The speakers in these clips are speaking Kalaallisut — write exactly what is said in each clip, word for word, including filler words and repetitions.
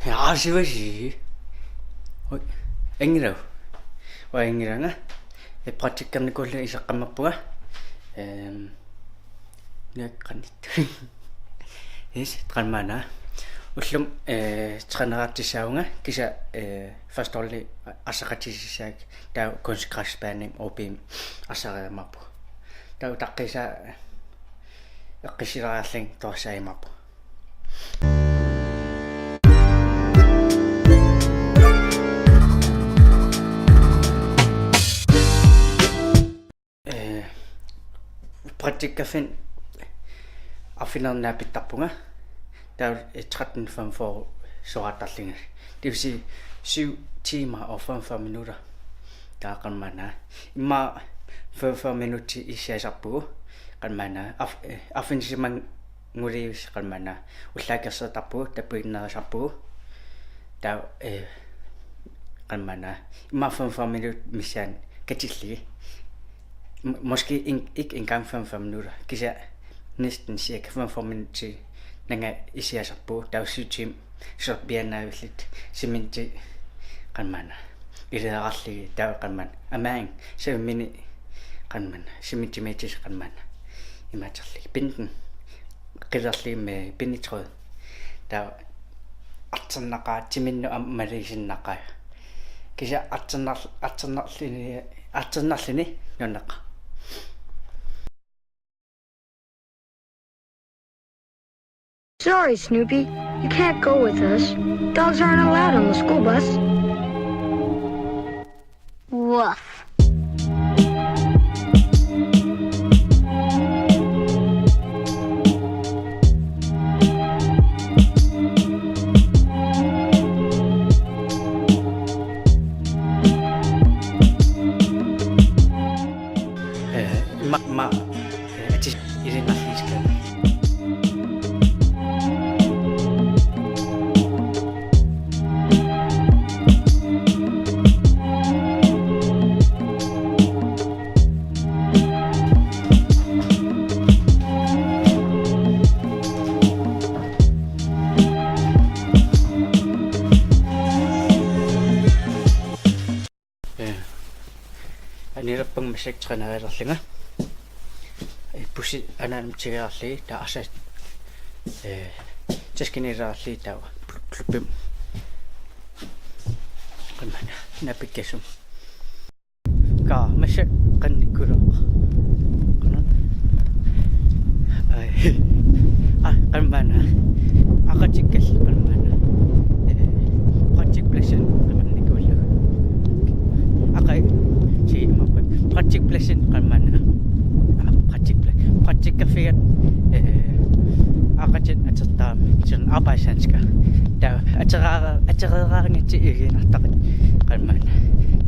Ja, se var sige. Oj, Englaug. Og Englaug, eh, praktikkernikuullunga iseqqammerpunga. Ehm, niaqqanit. Yes, qanmaana. Ullumi, eh, trænerertussaavunga, kisianni, eh, første holdimi arsaqatigisassakka, taava kunstgræsbanemi O B-mi arsariumaarpunga. Taava utaqqiisaa eqqissilaariarlunga toqqissaajumaarpunga. Eh, praktikkerfimmi arfineq-marlunnik naapittarpunga. Taava, eh, tretten femogfyrre soraattarlunga. Det vil sige syv timer og femogfyrre minutter. Taava qanmaana. Immaqa femogfyrre minutter issiasarpugut. Qanmaana. Af-, eh, arfineq-marlunnik ngulius qanmaana. Ullaakkut ersertarpugut, tappinnerisarpugut. Taava, eh, qanmaana. Immaqa femogfyrre minutter missaani katillugit. M-, måske en, ikke engang femogfyrre minutter. Kisianni næsten cirka femogfyrre minutter. Nanga issiasarpugut, taava syv timer. Sorpiaannaavilluta. Cementi qanmaana. Iliararlugit, taava qanmaana. Aamma savimini qanmaana. Cementimik qanmaana. Imaaterlugit. Pinden. Qilerlugit med bindetråd. Taava artornaqaaq, timinnut aamma maliisinnaqaaq. Kisianni artornar-, artornarluni, artornarluni nuanneqaaq. Sorry, Snoopy. You can't go with us. Dogs aren't allowed on the school bus. Woof. Eh, ma, ma, eh, ati, ilinnarliisikka. Eh, anilerpunga massakkut trænerilerlunga. Eh, bussi anaanama tigeriarlugit, taava arsaq, eh, taskiniilerlugit, taava klubbimi. Qanmaana, naapikkassumik. Kaa, massakkut qannikkuloq. Qana. Ai. Ah, qanmaana. Aqatikkallu qanmaana. Eh, praktikpladsinik qannikkullu. Aqai, siimappat. Praktikpladsinik qanmaana. Ah, praktikplads. Praktikkerfiat, eh, aqatit atortarami. Sådan arbejdshandsker. Taava atereera-, atereeraangatsigu igiinnartaqaat qanmaana.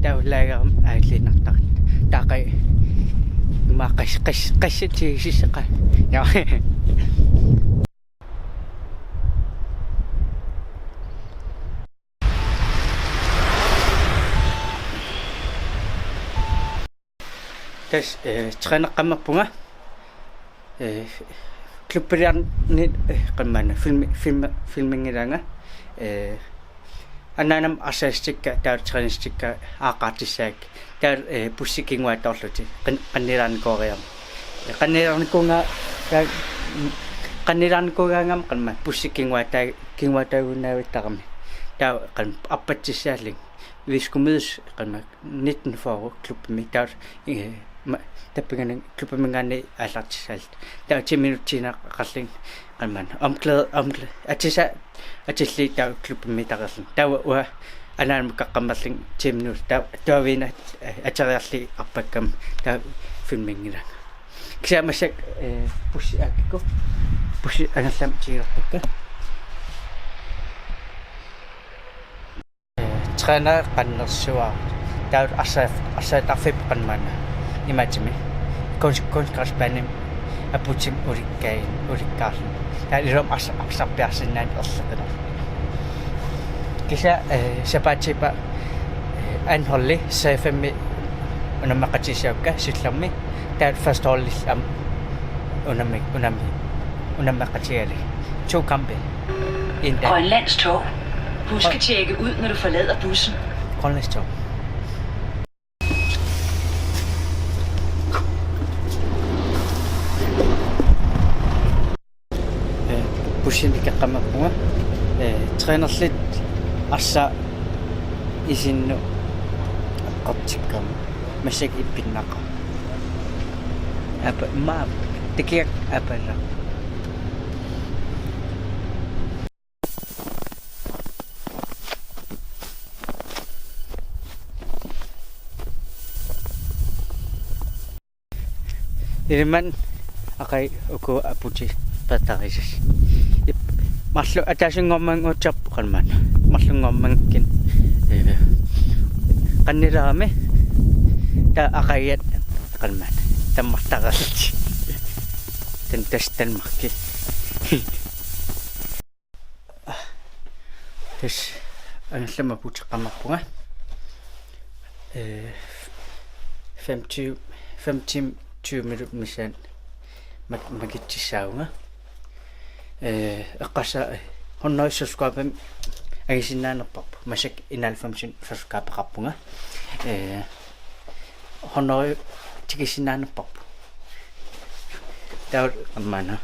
Taava lagerimi aalliinnartaqaat. Taava qai-, immaqa qas-, qas-, qassit tigusissaqaat. Ja. Tassa, eh, træneqqammerpunga. Eh, klubbiliarni, eh, qanmaana filmi-, filmi-, filminngilaanga. Eh, anaanama arsaassutikka, taava træningstikka aaqqaartussaapput. Taava, eh, bussi kinguaattoorlutik. Qan-, qannilaarnikuugaangama. Eh, qannilaarnikuuga-, qa-, qannilaarnikuugaangama qanmaana bussi kinguaataa-, kinguaataagunnaavittarami. Taava qan-, arpattussaallunga. Vi skulle mødes, qanmaana, nitten fyrre klubbimi, taava, eh, ma-, tappikani klubbiminngaanniit aallartussaalluta. Taava ti minutsiinnaqarlunga, qanmaana, omklæde-, omklæde-, atisaat atillugit taava klubbimiittarlunga. Taava uanga anaanama kaqqammerlunga ti minut, taava tuaviina, eh, ateriarlugit arpakkama, taava filminngilaanga. Kisianni massakkut, eh, bussi aakkukku. Bussi angerlamut tigusarpakka. Eh, træner qannersuaq. Taava arsa-, arsaattarfipput qanmaana. Imaattumik. Kunst-, kunstgræsbanemi apuuttumik ulikkai-, ulikkaarluni. Taava iluamik arsa-, arsarpiarsinnaaneq erliqqinnarluni. Kisianni, eh, sapaatip-, eh, andenholdi C F M-i unammeqatigiissavakka Sydlandimi. Taava førsteholdillu aamma unammi-, unammi-, unammeqatigalugit. To kampe. En dag. Grønlandstog. Husk at tjekke ud, når du forlader bussen. Grønlandstog. Eh, bussinik eqqaamappunga. Eh, trænerlit arsaq isinnut eqqortikkamik. Massakkut ippinnaqaaq. Apa, ma, takiak apala. Iliman aqai uku aputit peqataassapput. Ip-, marluk ataasinngormat uagut qanmaan. Marlunngormat kin. Eh, qannilerami taava aqaguat qanmaan. Tammartarallutik. Taanna tassa Danmarki. Tassa angerlamut apuuteqqammerpunga. Eh, femten, femten, tyve minut missaani mak-, makitsissaavunga. Eh, eqqarsarpunga hundrede subscriberit angisinnaanerparput. Massakkut enoghalvfems subscribeqarpunga. Eh, hundrede tikissinnaanerparput. Taava aamma una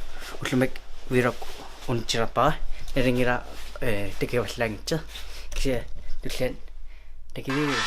ullumikkut vlog unnussilerpara. Nalunngilara, eh, takuvallaanngitsoq. Kisianni tulliani takuviuk.